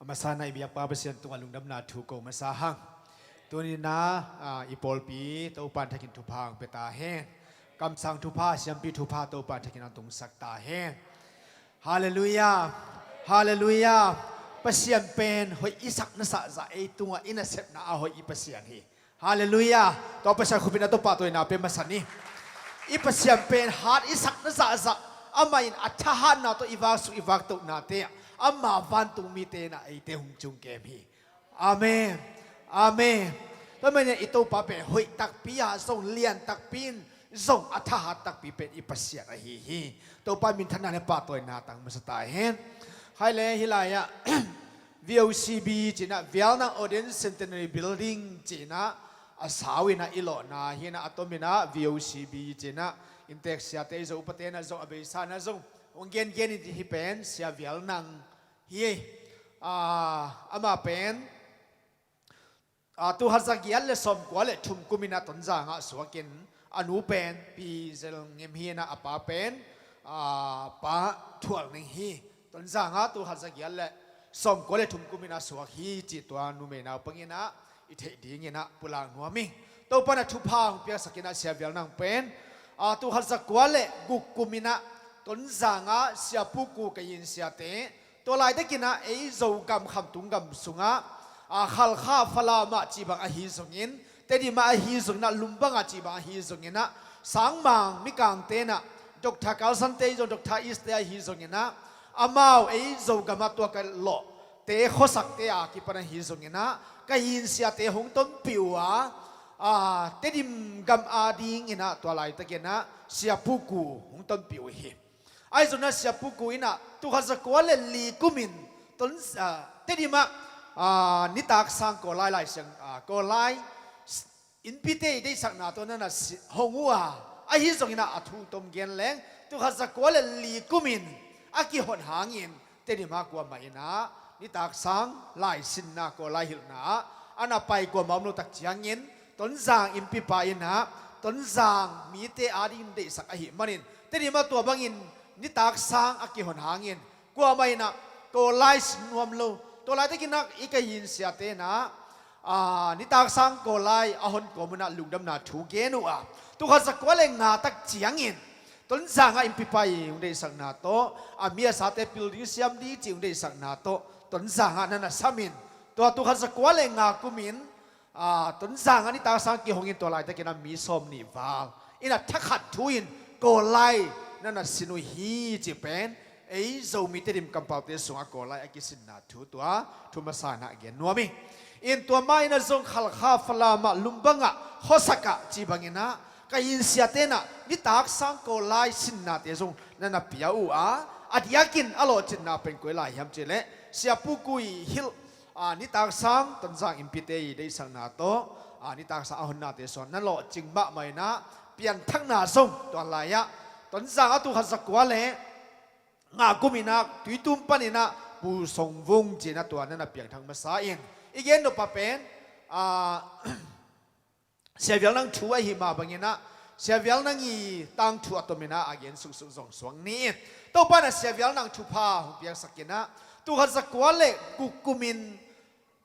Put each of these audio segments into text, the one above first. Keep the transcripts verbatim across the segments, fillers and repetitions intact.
A masa-in ah i biakpa Pasian tungah lungdamna thu ko masa hang. Tuni-in ah, ah, i pawlpi Topa in thakin thupha hong pia ta hen. Kamsang thupha, siampi thupha Topa in thakin hong tungsak ta hen. Halleluiah. Halleluiah. Pasian pen hoih i sak na sahzah, ei tungah i nasepna a hoih i Pasian hi. Halleluiah. Tua Pasian khupina tawh pahtawina pia masa ni. I Pasian pen hat i sak na zahzah, amah in a thahatna tawh i vaksuk i vaktohnate ah ama vantung mite in ah eite hong ciumkem hi. Amen. Amen. Tua manin ah i Topa pen hoih takpi a zong, lian takpi in zong, a thahat takpi pen i Pasian ahi hi. Topa minthanna le pahtawina tang masa ta hen. Hai le hih lai-ah V O C B ci-in ah, Vialnang Audience Centenary Building ci-in ah, a sau-in ah i lawhna hi-in ah, a tomin ah V O C B ci-in ah, inntek siate, i Zo upate in ah zong, a beisa in ah zong hong gengen in, hih pen Sia Vialnang hi. Ah, amah pen, ah, tul khat za giat le sawmkua le thum kumin ah Tonzang ah suakin, a nu pen Pi Zel Ngim hi-in ah, a pa pen, ah, Pa Thual Ning hi. Tonzang ah tul khat za giat le sawmkua le thum kumin ah suak hi cih tua numei naupangin ah i theih dingin ah pulak nuam ing. Topa in ah thupha hong piaksakin ah Sia Vialnang pen, ah, tul khat za kua le guk kumin ah Tonzang ah Sia Pu Ku, ka yin siate, tua laitakin ah ei Zogam khamtung gam sungah, ah, Khalkha, Falam ah cih bang ahi zongin, Tedim ah ahi zongin ah, Lumbang ah cih bang ahi zongin ah, sangmang mikangte in ah, Doctor Carlson te ahi zong, Doctor East te ahi zongin ah, amau ei Zogam ah tua ka lawhte khuasakte a kipan ahi zongin ah, ka yin siate hong tonpih uh a, ah, Tedim gam adingin ah tua laitakin ah Sia Pu Ku hong tonpih uh hi. Ahi zongin ah Sia Pu Ku in ah tul khat za kua le li kumin Ton, ah, Tedim ah, ah, nitak sang Kawlai Lai Siang, ah, Kawlai s-, innpite i deihsakna tawh na na si-, hong uh a, ahi zongin ah a thu tom gen leng, tul khat za kua le li kumin a kihon hangin Tedim ah kuamah in ah nitak sang lai sinna, Kawlai hilhna ah a na pai kuamah om lo tak ciangin, Tonzang innpipa in ah Tonzang mite adingin deihsak ahih manin, Tedim ah tua bangin nitak sang a kihon hangin kuamah in ah Kawlai sin nuam lo. Tua laitakin ah i ka yin siate in ah, ah, nitak sang Kawlai a hon kawm un ah lungdamna thu gen uh a, tul khat za kua le nga tak ciangin Tonzang ah innpipa i hong deihsakna tawh, a mi a sate pil ding, siam ding cih hong deihsakna tawh Tonzang ah na na samin, tua tul khat za kua le nga kumin, ah, Tonzang ah nitak sang kihongin tua laitakin ah mi sawmnih val in ah thakhat thu-in Kawlai na na sin uh hi cih pen ei Zomi Tedim kampaute sungah Kawlai a kisinna thu tua thu masa in ah gen nuam hi. In tua ma-in ah zong Khalkha, Falam ah, Lumbang ah, khuasak ah cih bangin ah ka yin siate in ah nitak sang Kawlai sinnate zong na na pia uh a, a diakin a lawhcinna pen koi lai hiam cih leh Sia Pu Ku i hilh, ah, nitak sang Tonzang innpite i deihsakna tawh, ah, nitak sang a honnate sung na lawhcing mahmah in ah, pianthakna zong tua lai-ah Tonzang ah tul khat za kua le nga kumin ah Tuitum panin ah Pu Song Vung ci-in ah tua na na piangthak masa in, i gen nop ah pen, ah, Sia Vialnang thu ahih mah bangin ah, Sia Vialnang i tangthu a tomin ah a gen suksuk zong suak ni. Topa in ah Sia Vialnang thupha hong piaksakin ah, tul khat za kua le guk kumin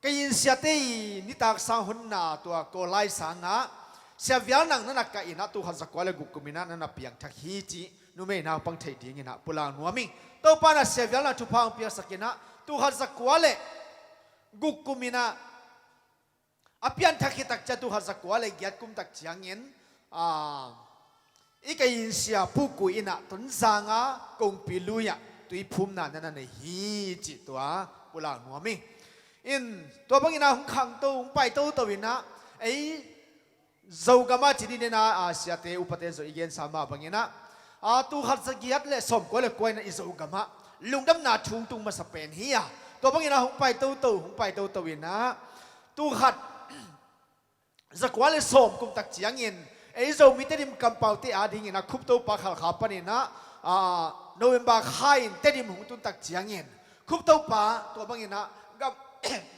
ka yin siate i nitak sang honna tua Kawlai sangah Sia Vialnang na na kah in ah, tul khat za kua le guk kumin ah na na piangthak hi cih numei naupang theih dingin ah pulak nuam ing. Topa in ah Sia Vialnang thupha hong piaksakin ah, tul khat za kua le guk kumin ah a pianthak khit tak ciang, tul khat za kua le giat kum tak ciangin, ah, i ka yin Sia Pu Ku in ah Tonzang ah Kongpi lui ah tuiphumna na na nei hi cih tua pulak nuam ing. In tua bangin ah hong khangto, hong pai toto in ah, ei Zogam ah ci ni, nena, ah, siate upate zong i gensa mah bangin ah, ah, tul khat za giat le sawmkua le kua in ah i Zogam ah lungdamna thu hong tung masa pen hi a, tua bangin ah hong pai toto, hong pai toto in ah, tul khat za kua le sawm kum tak ciangin ei Zomi Tedim kampaute adingin ah Khuptopa Khalkha panin ah, ah, November kha in Tedim hong tun tak ciangin, Khuptopa tua bangin ah gam,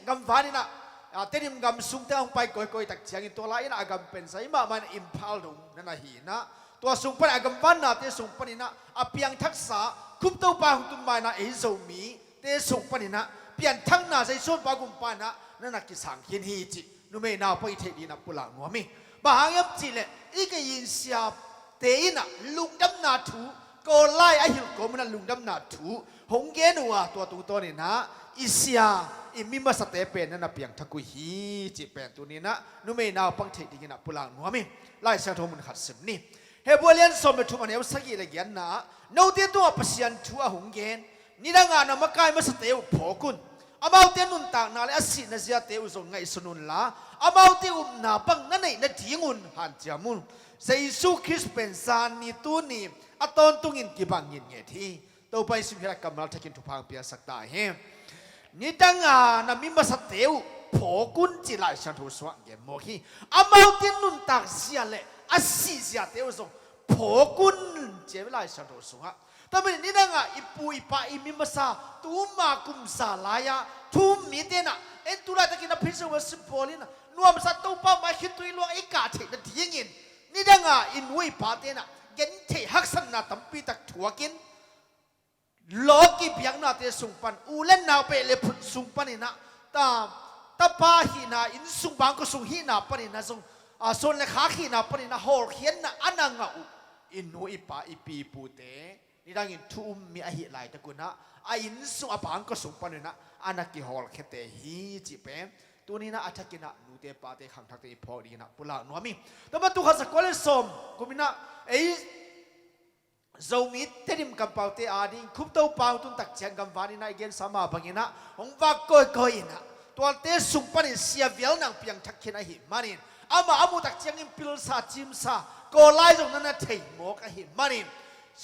gamvan in ah, ah, Tedim gam sungte hong pai kawikawi tak ciangin, tua lai-in ah a gam pen zai mahmah in ah Imphal dong na na hi in ah, tua sung pan a gamvannate sung panin ah a piangthaksa Khuptopa hong tun ma-in ah ei Zomite sung panin ah pianthakna Jesu Honpa Gumpa in ah na na kisang khin hi cih numei naupang i theih dingin ah pulak nuam hi. Bang hang hiam cih leh i gei-in siate in ah lungdamna thu, Kawl lai a hilh kawmin ah lungdamna thu hong gen uh a, tua tungtawnin ah i sia, i mi masate pen na na piangthak uh hi cih pen tuni-in ah numei naupang theih dingin ah pulak nuam hi. Lai Siangtho mun khat sim ni. Hebru a lian sawm le thum, a neu sagih le giatna ah, note tungah Pasian thu a hong gen, nidangah na makai masate uh phawk un. Amaute nuntakna le a sihna ziate uh zong ngaihsun unla, amaute upna bang na neih nadingun hanciam un. Jesu Khrist pen zan ni tuni a tawntungin kibang ngitnget hi. Topa in sum hiat a kammal thakin thupha hong piaksak ta hi. Nidanga na mi masate uh phawk un ci Lai Siangtho sungah gen mawk hi. Amaute nuntak zia le a sih ziate uh zong phawk un ci Lai Siangtho sungah. Tua manin nidanga i pu i pa i mi masa tuma kum za lai-a thu um mite in ah, en tu laitakin a Praise and Worship bawl in ah, nuamsa Topa mai khitui luang i kah theih nadingin nidanga i nu i pate in ah gentheih haksatna tampi tak thuakin, lawki biaknate sung pan, u le nau beh le phut sung panin ah, ta, tapa hihna, innsung bangkua sung hihna panin ah zong, a, suan le khak hihna panin ah hawlkhiatna a na ngah uh i nu i pa i pi i pute, nidangin thu um mi ahih laitak un ah, a innsung a bangkua sung panin ah a na kihawlkhiate hi cih pen tuni-in ah a thakin ah nute pate khangthakte i phawk dingin ah pulak nuam hi. Tua manin tul khat za kua le sawm kumin ah ei Zomi Tedim kampaute ading Khuptopa hong tun tak ciang gamvanin ah i gensa mah bangin ah hong vak kawikawi in ah, tuate sung panin Sia Vial Nang piangthak khin ahih manin, amah a muh tak ciangin pilsa cimsa, Kawl lai zong na na thei mawk ahih manin,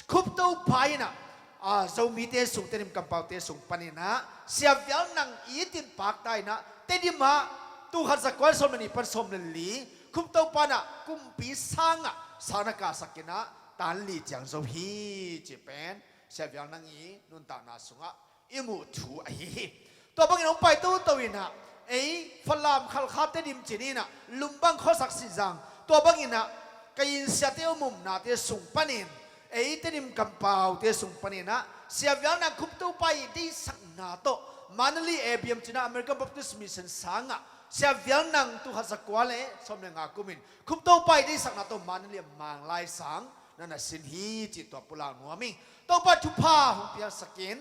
Khuptopa in ah, a, Zomite sung, Tedim kampaute sung panin ah Sia Vial Nang it in pakta in ah, Tedim ah tul khat za kua le sawm le nih pan sawm le li, Khuptopa in ah kumpi sangah sang na kahsak in ah, tan li ciang zo hi cih pen Sia Vial Nang i nuntakna sungah i muh thu ahi hi. Tua bangin hong pai toto in ah, ei Falam, Khalkha, Tedim cih in ah, Lumbang, Khuasak, Sihzang, tua bangin ah ka inn siate um umnate sung panin, ei Tedim kampaute sung panin ah Sia Vial Nang Khuptopa i deihsakna tawh Mandalay A B M cih in ah, American Baptist Mission sangah Sia Vial Nang tul khat za kua le sawm le nga kumin Khuptopa i deihsakna tawh Mandalay ah Manglai sang na na sin hi cih tua pulak nuam hi. Topa thupha hong piaksak in,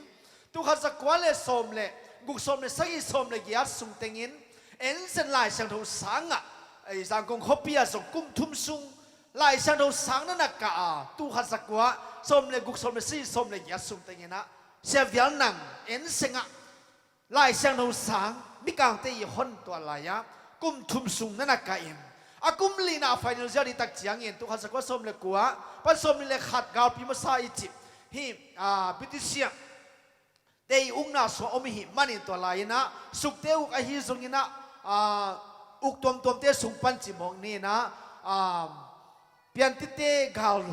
tul khat za kua le sawm le guk, sawm le sagih, sawm le giat sung tengin, en zen Lai Siangtho sangah, ei Zangkong khuapi ah zong kum thum sung Lai Siangtho sang na na kah a, tul khat za kua, sawm le guk, sawm le sagih, sawm le giat sung tengin ah Sia Vial Nang en zen ah Lai Siangtho sang, Mikangte i hon tua lai-ah kum thum sung na na kah in, a kum lina final zia ding tak ciangin, tul khat za kua sawm le kua pan sawm nih le khat galpi masa i cih hi, a, British ah te i ukna sungah om ihih manin tua lai-in ah, Sukte uk ahi zongin ah, a, uk tuamtuamte sung pan ci mawk ni in ah, a, piantitte gal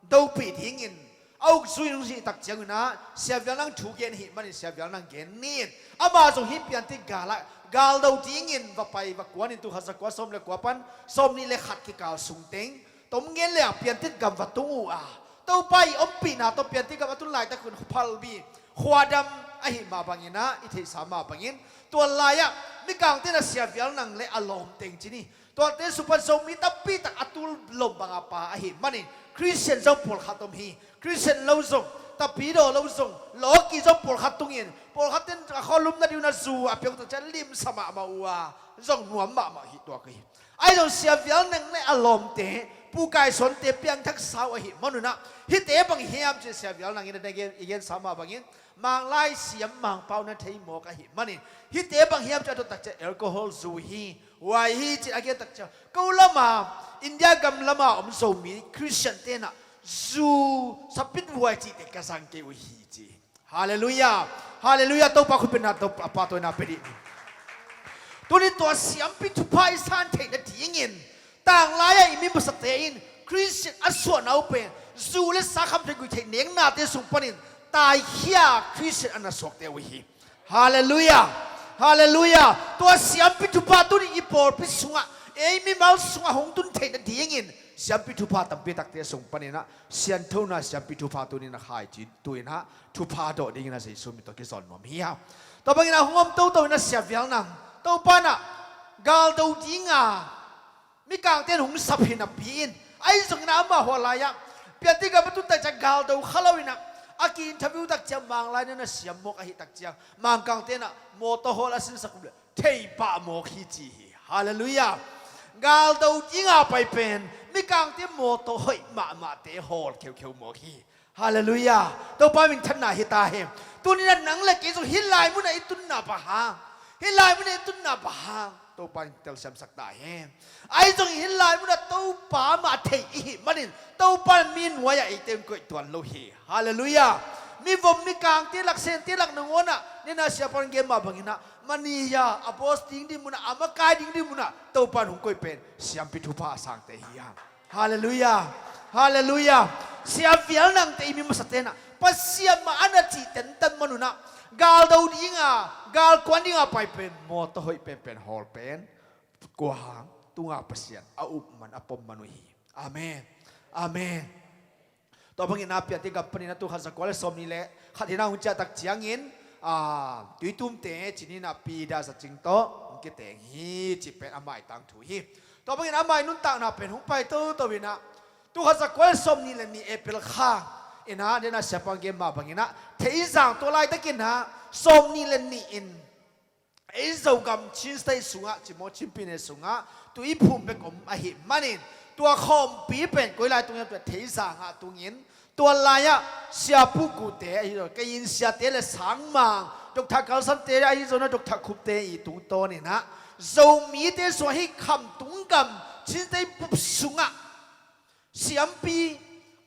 dopih dingin a ukzui nung hih tak ciangun ah, Sia Vial Nang thu gen hih manin Sia Vial Nang gen ni in, amah zong hih piantit gal ah gal do dingin va pai va kuanin, tul khat za kua sawm le kua pan sawm nih le khat kikal sung teng tom gen le ah piantit gam va tung uh a, Topa i ompihna tawh piantit gam a tun laitak un phalbi khuadam ahih mah bangin ah, i theihsa mah bangin, tua lai-ah Mikangte in ah Sia Vial Nang le a lawm teng ci ni, tuate sung pan Zomi tampi tak a tul lom bang a pa ahih manin, Khristian zong pawlkhat om hi. Khristian lo zong, Tapidaw lo zong, lawki zong pawlkhat tungin, pawlkhat ten a khualum nading un a zu a piak uh tak ciang limsa mahmah uh a, zong nuam mahmah hi tuak hi. Ahi zong Sia Vial Nang le a lawmte, Pu Kai Suante piangthak sau ahih manun ah, hihte bang hiam cih Sia Vial Nang in a gen, i gensa mah bangin, Manglai siam Mangpau na thei mawk ahih manin, hihte bang hiam cih a dot tak ciang alcohol, zu hi, wai hi cih a gen tak ciang, ko lama, India gam lama om Zomi Khristiante in ah zu, sapit, wai cihte ka zang kei uh hi ci. Halleluiah. Halleluiah. Topa khutbetna, Topa, a pahtawina pia dih ni. Tuni tua siampi thupha i san theih nadingin, tanglai-ah i mi masate in Khristian a suahna uh pen zu le sa kham theih guih theih neknate sung panin taikhia Khristian a na suakte uh hi. Halleluiah. Halleluiah. Tua siampi thupha tuni i pawlpi sungah, ei mimal sungah hong tun theih nadingin siampi thupha tampi takte sung panin ah, sianthona siampi thupha tuni na khai ci tu in ah, thupha dawh dingin a Jesu min tawh kizawn nuam hi a. Tua bangin ah hong om toto in ah Sia Vial Nang, Topa in ah galdo dinga mikangte in hong sap hi napi in, ahi zongin ah amah hua lai-ah pianti gam a tun tak ciang galdo kha lo in ah, a ki-interview tak ciang Manglai na na siam mawk ahih tak ciang Mangkangte in ah mawtaw hawl a sinsak uh leh thei pah mawk hi ci hi. Halleluiah. Galdo dinga pai pen mikangte mawtaw hoih mahmahte hawl kheukheu mawk hi. Halleluiah. Topa minthanna hi ta hen. Tuni-in ah nang le kei zong hih lai munah i tunna bang hang, hih lai munah i tunna bang hang Topa in telsiamsak ta hen. Ahi zongin hih lai munah Topa mah thei i hih manin Topa in mi nuai-ah eite hong koih tuan lo hi. Halleluiah. Mivom mikangte lak, sente lak nangawnah, nena siapa in gen mah bangin ah, Manila a boss ding ding munah, a makai ding ding munah Topa in hong koih pen siampi thupha a sangte hi hang. Halleluiah. Halleluiah. Sia Vial Nangte i mi masate in ah Pasian mah a na cih tentan man un ah, galdo dinga, galkuan dinga pai pen mawtaw hoih penpen hawl pen kua hang? Tunga Pasian a up man, a pom man uh hi. Amen. Amen. Tua bangin ah pianti gam panin ah tul khat zakua le sawmnih le khat hi-in ah hong ciah tak ciangin, a, Tuitumte cih in ah Pi Da Za Cing tawh hong kiteng hi cih pen amah i tangthu hi. Tua bangin amah i nuntakna pen hong pai toto in ah, tul khat zakua le sawmnih le nih April kha in ah, nena siapa in gen mah bangin ah Theizang, tua laitakin ah sawmnih le nih in ei Zogam Chin State sungah, ci maw, Chin pyine sungah Tuiphum bek om ahih manin, tua khawmpi pen koi lai tung hiam cih leh Theizang ah tungin, tua lai-ah Sia Pu Kute ahi zong, Kayin Siate le Sangmang, Doctor Kalsante ahi zong, Doctor Khupte i tungtawn in ah Zomite sungah, hih khamtung gam Chin State bup sungah siampi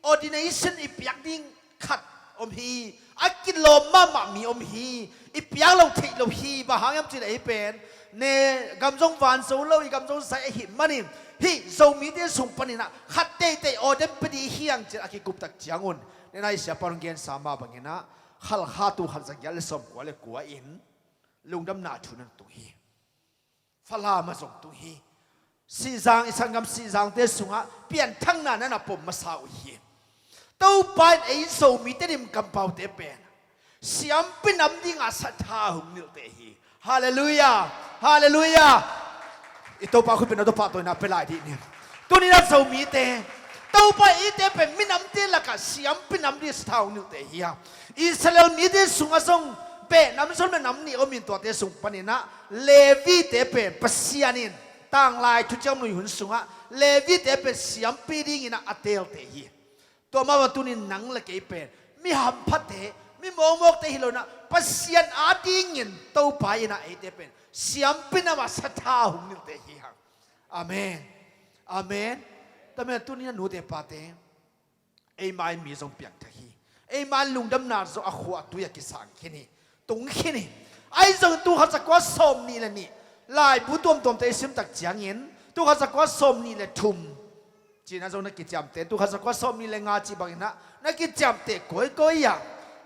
ordination i piak ding khat om hi. A kilawm mahmah mi om hi. I piak lo theih lo hi. Bang hang hiam cih leh ei pen ne gam zong van zo lo, i gam zong zai ahih manin, hih Zomite sung panin ah khat teitei ordain pia ding hi hang ci-in a kikup tak ciangun, nena i siapa in hong gensa mah bangin ah Khalkha tul khat zagiat le sawmkua le kua in lungdamna thu na tung hi. Falam ah zong tung hi. Sihzang, i sanggam Sihzangte sungah pianthakna na na pom masa uh hi. Topa in ei Zomite lim kampaute pen siampi nam dinga sathau hong nilhte hi. Halleluiah. Halleluiah. I Topa khut bengin ah Topa tawh in ah pia lai dih ni. Tuni-in ah Zomite, Topa in eite pen minamte lakah siampi nam ding sathau hong nilhte hi hang. Israel mite sungah zong behnam sawm le nam nih om in, tuate sung panin ah Levite pen Pasian in tanglai thuciam nui hun sungah Levite pen siampi dingin ah a teelte hi. Tua mah bang tuni-in nang le kei pen mi hamphate, mi mawkmawkte hi lo-in ah Pasian adingin Topa in ah eite pen siampi nam ah sathau hong nilhte hi hang. Amen. Amen. Tua manin tuni-in ah nute pate, ei mai mi zong piangthak hi. Ei mai lungdamna zong a khua a tui a kisang khin hi. Tung khin hi. Ahi zongin tul khat zakua sawmnih le nih, laibu tuamtuamte i sim tak ciangin, tul khat zakua sawmnih le thum ci-in ah zong na kiciamteh, tul khat zakua sawmnih le nga cih bangin ah na kiciamteh kawikawi a.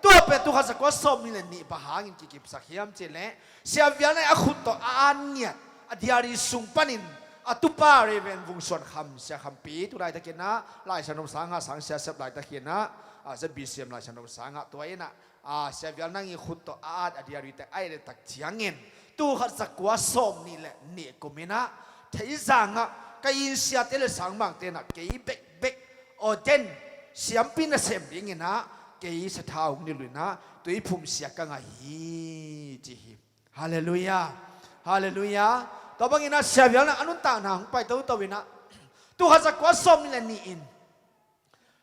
Tua pen tul khat zakua sawmnih le nih bang hangin kikipsak hiam cih leh, Sia Vial Nang a khut tawh a at ngiat, a diary sung panin a tupa Reverend Vung Suan Kham, Sia Khampi, tu laitakin ah Lai Siangtho sang nga sang sia sep laitakin ah, a, Z B C M Lai Siangtho sang ah, tua in ah, a, Sia Vial Nang i khut tawh a at a diary te a et tak ciangin, tul khat zakua sawmnih le nih kum in ah Theizang ah Kayin Siate le Sangmangte in ah kei bekbek ordain siampi nasem dingin ah kei sathau hong nilh uh in ah Tuiphum sia ka ngah hi, ci hi. Halleluiah. Halleluiah. Tua bangin ah Sia Vial Nang a nuntakna hong pai toto in ah, tul khat zakua sawmnih le nih in,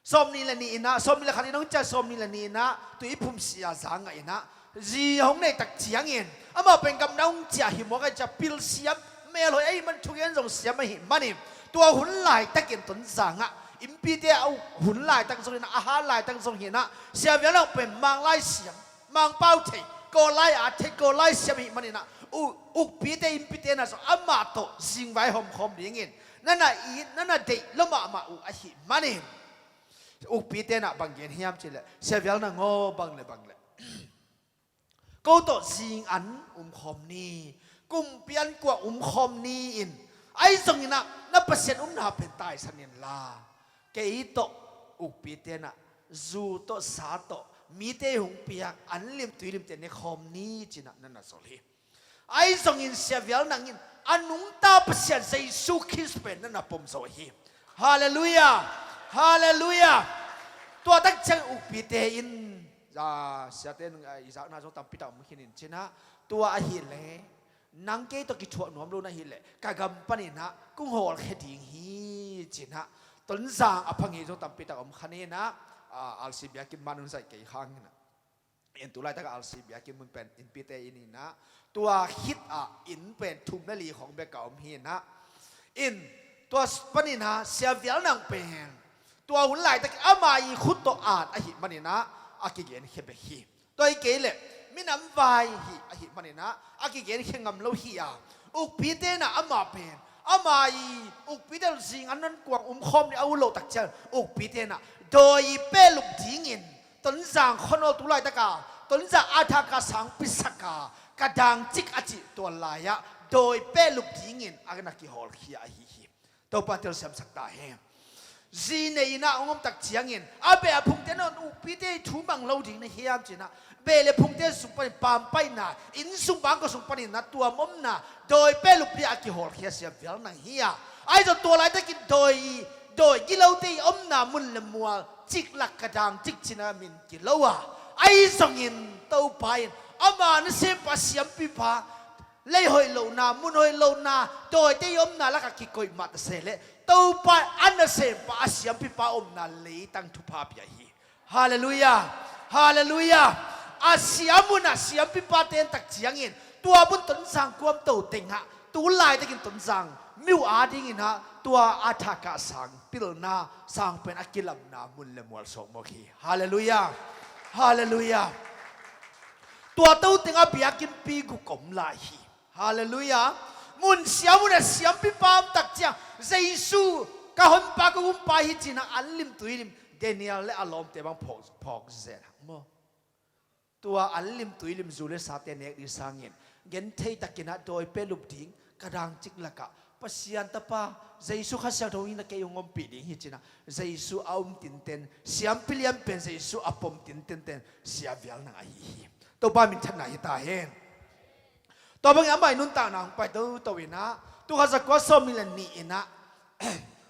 sawmnih le nih in ah, sawmnih le khat in hong ciah, sawmnih le nih in ah Tuiphum sia za ngah in ah, zi hong nei tak ciangin, amah pen gamdang hong ciah hi mawk ahih ciang pil siam, melhoih ahih man, thugen zong siam ahih manin, tua hun laitakin Tonzang ah innpite a uk hun laitak zong hi in ah, a hat laitak zong hi in ah, Sia Vial Nang pen Manglai siam, Mangpau thei, Kawllai a thei, Kawllai siam ahih manin ah, u-, ukpite, innpite in ah zong amah tawh zingvai hawmkhawm dingin na na it, na na deih lua mahmah uh ahih manin, ukpite in ah bang gen hiam cih leh, Sia Vial Nang aw, bang le bang le ko tawh zing an umkhawm ni, kumpi an kua umkhawm ni in, ahi zongin ah na Pasian upna pen taisan inla, kei tawh ukpite in ah zu tawh sa tawh Mite hong piak an lim tui limte ne khawm ni cinah na na zol hi. Ahi zongin Sia Vial Nang in a nungta Pasian Jesu Khrist pen na na pom zo hi. Halleluiah. Halleluiah. Tua tak ciang ukpite in, a, siate in, a, i zakna zong tampi tak om khin in cinah, tua ahih leh nang kei tawh kithuah nuam lo na hih leh ka gam paninah kong hawlkhia ding hi cinah, Tonzang a pha ngei zong tampi tak om kha ninah, a, R C biakinn mah nong zaih kei khanginah, in tu laitaka R C biakinn mun pen innpite inn inah, tua khitah inn pen thum le li khawng bek a om hinah, in tua paninah Sia Vial Nang pen tua hun laitakin ama i khut tawh at ahih maninah a kigenkhia bek hi. Tua hi kei leh minam vai hi ahih maninah a kigenkhia ngam lo hi a, ukpite inah ama pen, ama i ukpite zing an nan kuang umkhawm ni a ut loh tak ciang ukpite inah dawi i pehlup dingin Tonzang khuanawl tu laitaka Tonzang athaka sangpi saka ka dangcik a cih tua lai-ah dawi pehlup dingin a na kihawlkhia ahi hi. Topa telsiamsak ta hen. Zi nei inah hong om tak ciangin a beh a phungte nawn ukpite i thu mang lo ding na hiam cinah, beh le phungte sung panin pampaihna, inn sung bangkua sung paninah tuam omna dawi pehlup li a kihawlkhia Sia Vial Nang hi a, ahi zong tua laitakin dawi, dawi gilote i omna mun le mual ciklak ka dangcik cinah min kilo a, ahi zongin Topa in ama nasempa siampipa lei hoih lohna, mun hoih lohna, dawite i omna lakah kikoih mah ta se leh Topa a nasempa a siampipa omna leitang thupha pia hi. Halleluiah. Halleluiah. A siam munah siampipa ten tak ciangin tua mun Tonzang kuamto tengah tu laitakin Tonzang mi uh adinginah tua athaka sang pilna sang pen a kilamna mun le mual sawkmawk hi. Halleluiah. Halleluiah. Tua to tengah biakinnpi guk om lai hi. Halleluiah. Mun siam munah siampipa om tak ciang Jesu ka honpa ka gumpa hi cinah an lim tui lim Daniel le a lawmte bang phawk, phawk zel hang maw? Tua an lim tui lim zu le sate nek ding sangin genthei takinah dawi pehlup ding ka dangcik lakah Pasian Tapa Jesu Kha Siangtho in a kei hong ompih ding hi cinah Jesu a um tinten, siampi lian pen Jesu a pom tintenten Sia Vial Nang ahi hi. Topa minthanna hi ta hen. Tua bangin amah i nuntakna hong pai toto inah, tul khat za kua sawmnih le nih inah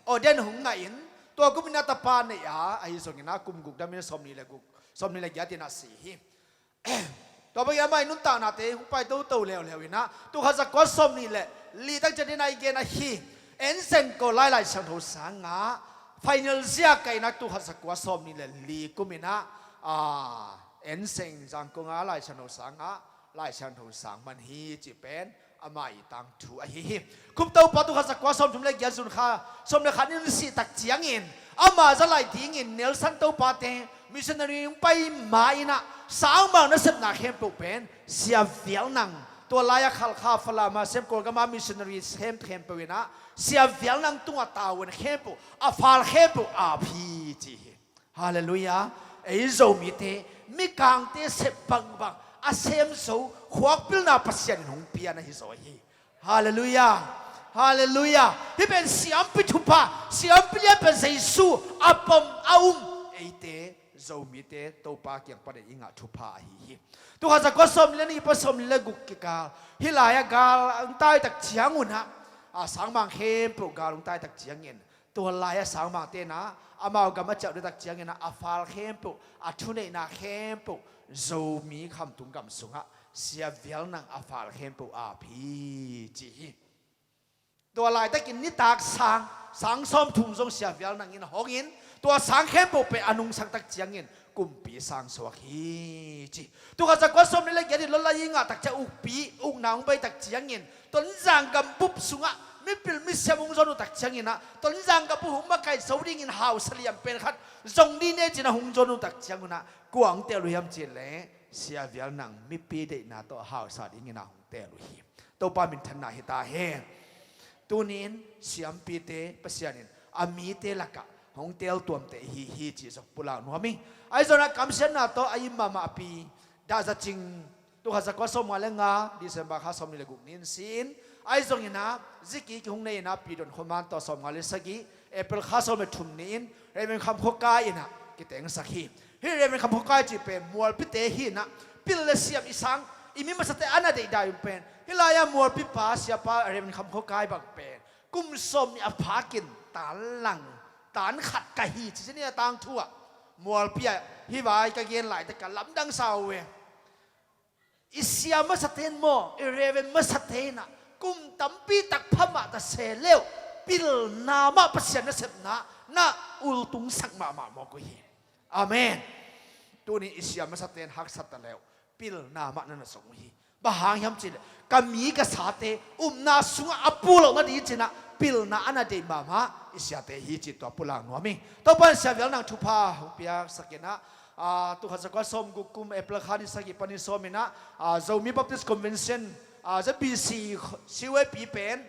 ordain hong ngah in, tua kum inah tapa nei a, ahi zonginah kum guk damin sawmnih le guk, sawmnih le giat inah si hi. Tua bangin amah i nuntaknate hong pai toto leuleu inah, tul khat za kua sawmnih le li tak ciat inah i gen ahi, Ensen Kawl Lai Lai Siangtho sangah final zia ka inah tul khat za kua sawmnih le li kum inah, a, Ensen Zangkong a Lai Siangtho sangah Lai Siangtho sang man hi cih pen ama i tangthu ahi hi. Kum Topa tul khat za kua sawmthum le giat June kha sawm le khat ni in sih tak ciangin ama za lai dingin Nelson Topate missionary hong pai ma inah sangmang nasepna khempeuh pen Sia Vial Nang, tua lai-a Khalkha, Falam a, Sem, Kawlgam a missionary sem khempeuh inah Sia Vial Nang tungah tavuan khempeuh, a fal khempeuh ap hi ci hi. Halleluiah. Ei Zomite mikangte sep bangbang a sem zo khuak pilna Pasian in hong pia na hi zaw hi. Halleluiah. Halleluiah. Hih pen siampi thupha, siampi lian pen Jesu a pom a um eite Zomite Topa kiang panin i ngah thupha ahi hi. Tul khat za kua sawmnih le nih pan sawmnih le guk kikal hih lai-ah gal hong tai tak ciang unah, a, sangmang khempeuh gal hong tai tak ciangin tua lai-ah sangmangte inah amau gam a ciah ding tak ciangin ah a fal khempeuh, a thuneihna khempeuh Zomi khamtung gam sungah Sia Vial Nang a fal khempeuh ap hi ci hi. Tua laitakin nitak sang, sang sawmthum zong Sia Vial Nang in a hongin, tua sang khempeuh pen a nungsang tak ciangin kumpi sang suak hi ci. Tul khat za kua sawmnih le giat in Lawlai i ngah tak ciang ukpi, ukna hong pai tak ciangin Tonzang gambup sungah mipil misiam hong zon uh tak ciangin ah, Tonzang gambup hong makaih zo dingin hausa liam pen khat zong ding ne cin a hong zon uh tak ciang un ah, kua hong teel uh hiam cih leh Sia Vial Nang mipi deihna tawh hausa dingin ah hong teel uh hi. Topa minthanna hi ta hen. Tuni-in siampite Pasian in a mite lakah hong teel tuamteh hi hi cih zong pulak nuam hi. Ahi zongin ah kamsiatna tawh a im mahmahpi Dah Za Cing, tul khat za kua sawmnga le nga December kha sawmnih le guk ni-in si-in, ahi zongin ah ziki kihong nei-in ah Pi Don Khua Man tawh sawmnga le sagih April kha sawm le thum ni-in Reverend Kham Khua Kai in ah kitengsak hi. Hih Reverend Kham Khua Kai cih pen mualpite hi inah, pil le siam i sang, i mi masate a na deihdan pen, hih lai-ah mualpipa siapa Reverend Kham Khua Kai bang pen kum sawm nih a phakin tan lang, tan khat ka hi ci ci ni a tangthu ah, mualpi ah hih vai ka gen laitak ka lamdang sa uh e. I sia masate in maw, i Reverend masate in ah kum tampi tak pha mah ta se leh, pilna mah Pasian nasepna na ultungsak mahmah mawk uh hi. Amen. Tuni i sia masate in haksat ta leh, pilna mah na na zong uh hi. Bang hang hiam cih leh, ka mi ka sate upna sungah a pulawh nading ci inah pilna a na deih mahmah i siate hi cih tua pulak nuam ing. Topa in Sia Vial Nang thupha hong piaksak inah, ah, tul khat zakua sawmguk kum April kha ni sagih pan ni sawm inah, ah, Zomi Baptist Convention, ah, Z B C, C Y P pen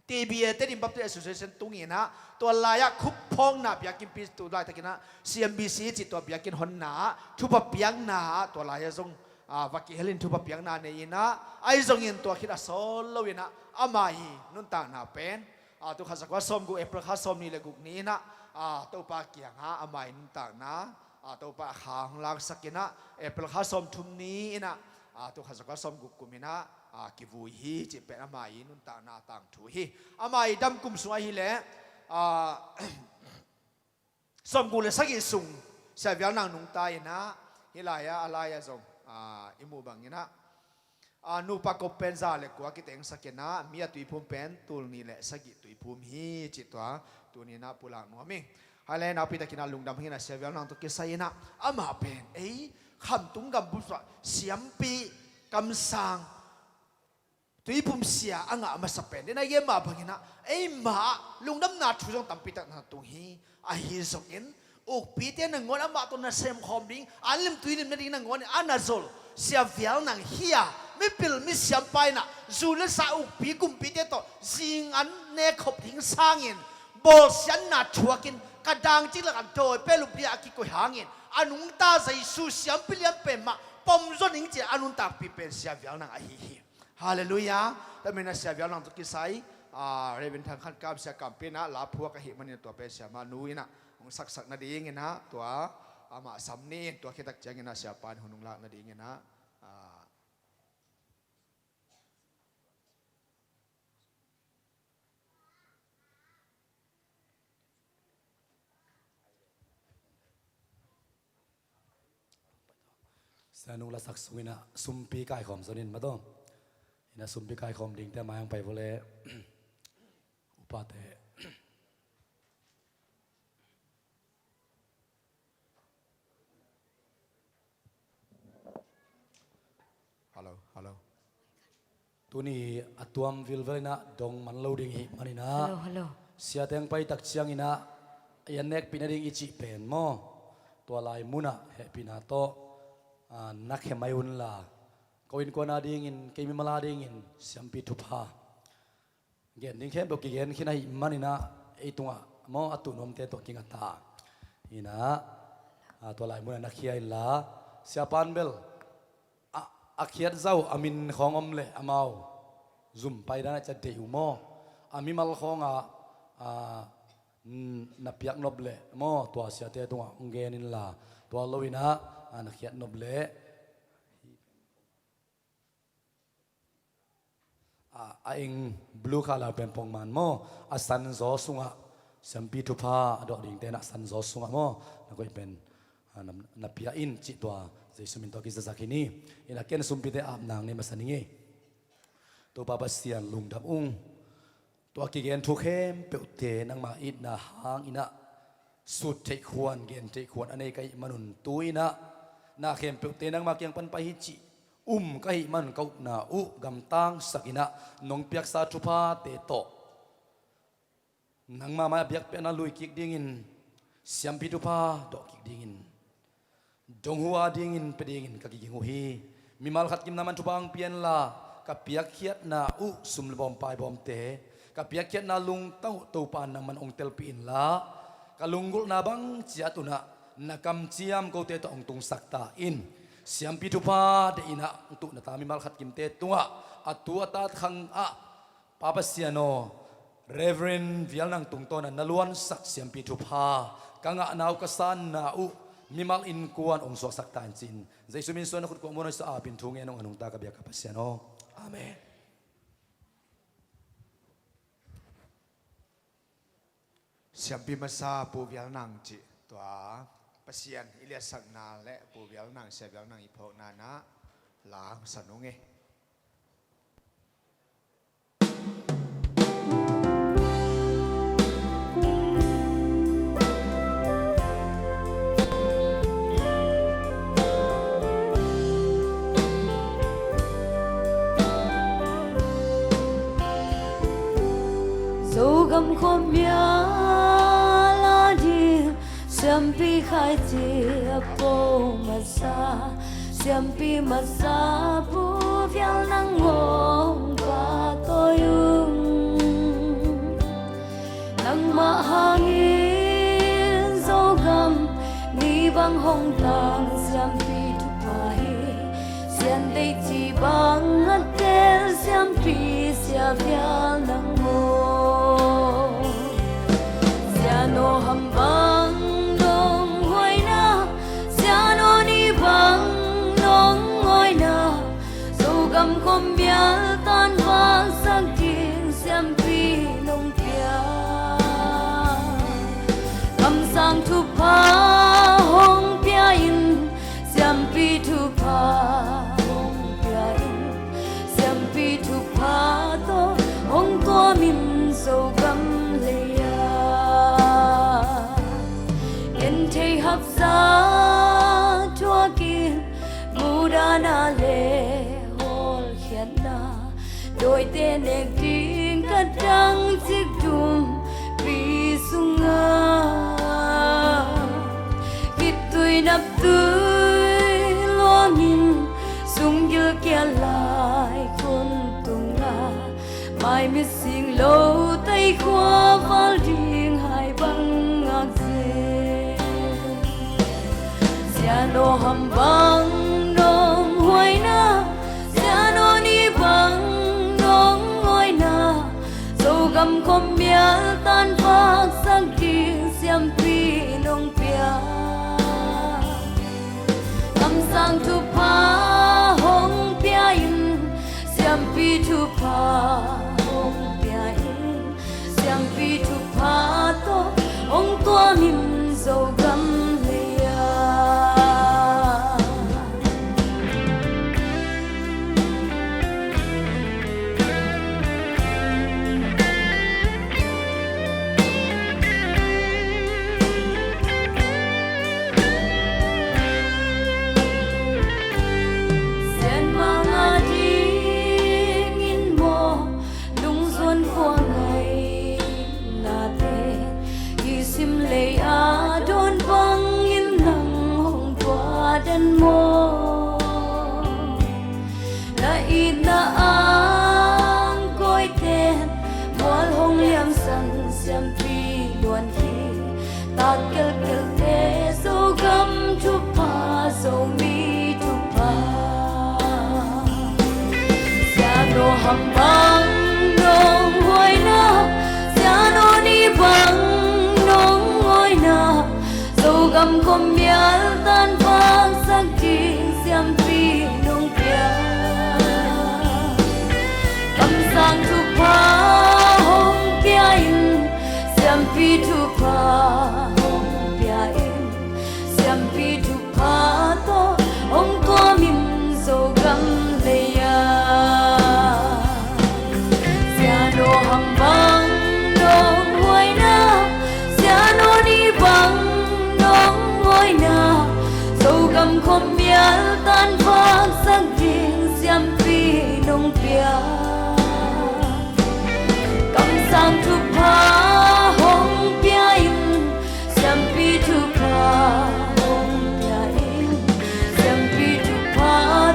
T B A, Tedim Baptist Association tung inah, tua lai-ah khup phawkna biakinnpi tu laitakin ah C M B C cih tua biakinn honna ah thupha piakna ah tua lai-ah zong, ah, va kihel in thupha piakna nei inah, ahi zongin tua khit a sawl lo inah ama hi nuntakna pen, ah, tul khat zakua sawmguk April kha sawmnih le guk ni inah, ah, Topa kiangah ama hi nuntakna, ah, Topa a kha hong laksak inah April kha sawmthum ni inah, ah, tul khat zakua sawmguk kum inah, ah, kivui hi cih pen ama hi nuntakna tangthu hi. Ama hi dam kum sung ahih leh, ah, sawmguk le sagih sung Sia Vial Nang nungta inah, hih lai-ah, a lai-ah zong, ah, i muh bang inah, ah, nupa kop pen za le kua kitengsak inah, mi a tuiphum pen tul nih le sagih tuiphum hi cih tua tuni inah pulak nuam ing. Hale, naupitakin ah lungdam hang inah Sia Vial Nang tawh kisai inah, amah pen ei Khamtung gambup sungah siampi, kamsang, tuiphum sia a ngah masa pen ding a gen mah bang inah, eimah lungdamna thu zong tampi tak na tung hi. Ahi zongin ukpite nangawn amah tawh nasem khawm ding, an lim tui lim nading nangawn in a na zol Sia Vial Nang hi a, mipil misiampa inah zu le sa, ukpi kumpite tawh zing an nek khop ding sangin bawlsiatna thuakin, ka dang cik lakah dawi peuh lup ding a kikoih hangin a nungta Jesu siampi lian pen mah pom zaw ning ci-a a nuntakpih pen Sia Vial Nang ahi hi. Halleluiah. Tua manin ah Sia Vial Nang tawh kisai, ah, Reverend Thang Khan Kam, Sia Kam Pi inah la phuak ahih manin tua pen Sia Manu inah hong saksak nading inah, tua amah sam ni in, tua khit tak ciangin ah Sia Pa in hun hong lak nading inah, ah, Sia Nu lasak sung inah sumpi kaikhawm zong in maw taw. Inah sumpi kaikhawm dingte mai hong pai vawleh. Upate. Hello, hello. Tuni a tuam vilvel inah dong man lo ding hih man inah, hello, hello, siate hong pai tak ciang inah, i an nekpih nading i cih pen maw, tua lai munah hehpihna tawh, ah, na khia mai unla, ko innkuan adingin, kei mimal adingin siampi thupha gen ding khempeuh kigen khin ahih man inah, ei tungah maw a tuh nuamte tawh kinga ta. Inah, ah, tua lai munah na khia inla, Sia Pan bel, a, a khiat zah uh a min khawng om leh amau zum pai dan a ciah deih uh maw. A mimal khawngah, ah, n-, na piak nop leh maw, tua siate tungah hong gen inla, tua lo inah, ah, na khiat nop leh, a, a eng blue color pen pongman maw, a sanzaw sungah siampi thupha a dawh dingte inah sanzaw sungah maw, na koih pen, a, na, na pia in cih tua Jesu min tawh kizazak hi ni. Inah ken sumpite ap nang nei masa ning ei. Topa Pasian lungdam ung. Tua kigen thu khempeuhte nangma itna hang inah sut theih khuan, gen theih khuan a nei ka hih manun tu inah na khempeuhte nangma kiang pan pai hi cih um ka hih manun ka upna uh gamtangsak inah nong piaksa thuphate tawh nangma mai-ah biakpiakna lui kik dingin, siampi thupha dawh kik dingin, dong hu adingin pia dingin ka kiging uh hi. Mimal khat kim na man thupha hong pia inla, ka piakkhiatna uh sum le bawm pai bawmte, ka piakkhiatna lungtang uh Topa nangman hong telpih inla, ka lunggulhna bang ciat unah na kamciam kote tawh hong tungsak ta in. Siampi thupha deih inah hong tuh na ta mimal khat kimte tungah a tu a tat khangah Pa Pasian aw, Reverend Vial Nang tungtawn a na luansak siampi thupha ka ngahna uh, ka sanna uh, mimal innkuan hong suaksak ta in ci-in, Jesu min suang na khut kuah muanhuai sa apin thu ngen hong a nungta ka biak a Pasian aw. Amen. Siampi masa Pu Vial Nang cih tua Pasian i liatsakna le Pu Vial Nang, Sia Vial Nang i phawkna na la hong sa nung e. Zogam khuamial a ding siampi khaici a po masa, siampi masa Pu Vial Nang hong pahtawi ung. Nangmah hangin Zogam ni bang hong tang siampi thupha hi. Sian deih ci bang a tel siampi Sia Vial Nang aw. Sian aw ham bang nong huaina, sian aw ni bang nong huaina, Zogam khuamial tan vaksak ding siampi nong pia. Kamsang thupha hong pia in, siampi thupha hong pia in, siampi thupha tawh hong tuam in Zogam lei-ah. Genthei haksa thuak in, mudahna le hawlkhiatna, dawite nek ding ka dang cik dum pi sungah, khitui naptui luangin, sunggil kia lai khun tungah, maimit sing lo tai khua val ding hai bang ngak zel. Sian aw ham bang nong huaina, sian aw ni bang nong huaina, Zogam khuamial tan vaksak ding siampi nong pia. Kamsang thupha hong pia in, siampi thupha hong pia in, siampi thupha tawh hong tuam in Zogam lei-ah. Sian mang a dingin maw, lungzuan khua ngainate, i sim lei a dawn bangin nang hong tua den maw? Na itna ang kawite, mual hong liamsan siampi luan hi. Tak kelkelte Zogam thupha, Zomi thupha. Sian aw ham bang nong huaina, sian aw ni bang nong huaina, Zogam khuamial tan vaksak ding siampi nong pia. Kamsang thupha hong pia in, siampi thupha hong pia in, siampi thupha tawh hong tuam in Zogam lei-ah. Sian aw ham bang nong huaina, sian aw ni bang nong huaina, Zogam khuamial tan vaksak ding siampi nong pia. Kamsang thupha hong pia in, siampi thupha hong pia in, siampi thupha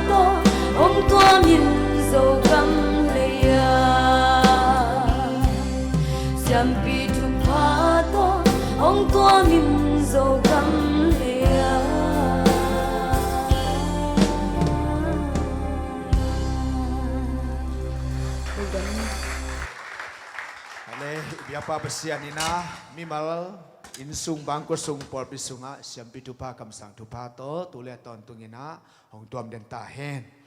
tawh hong tuam in Zogam lei-ah. Siampi thupha tawh hong tuam in Zogam lei-ah. Ale, i biakpa Pasian in a mimal Innsung, bangkua sung, pawlpi sungah siampi thupha, kamsang thupha tawh tu le tawntung in ah hong tuam den ta hen.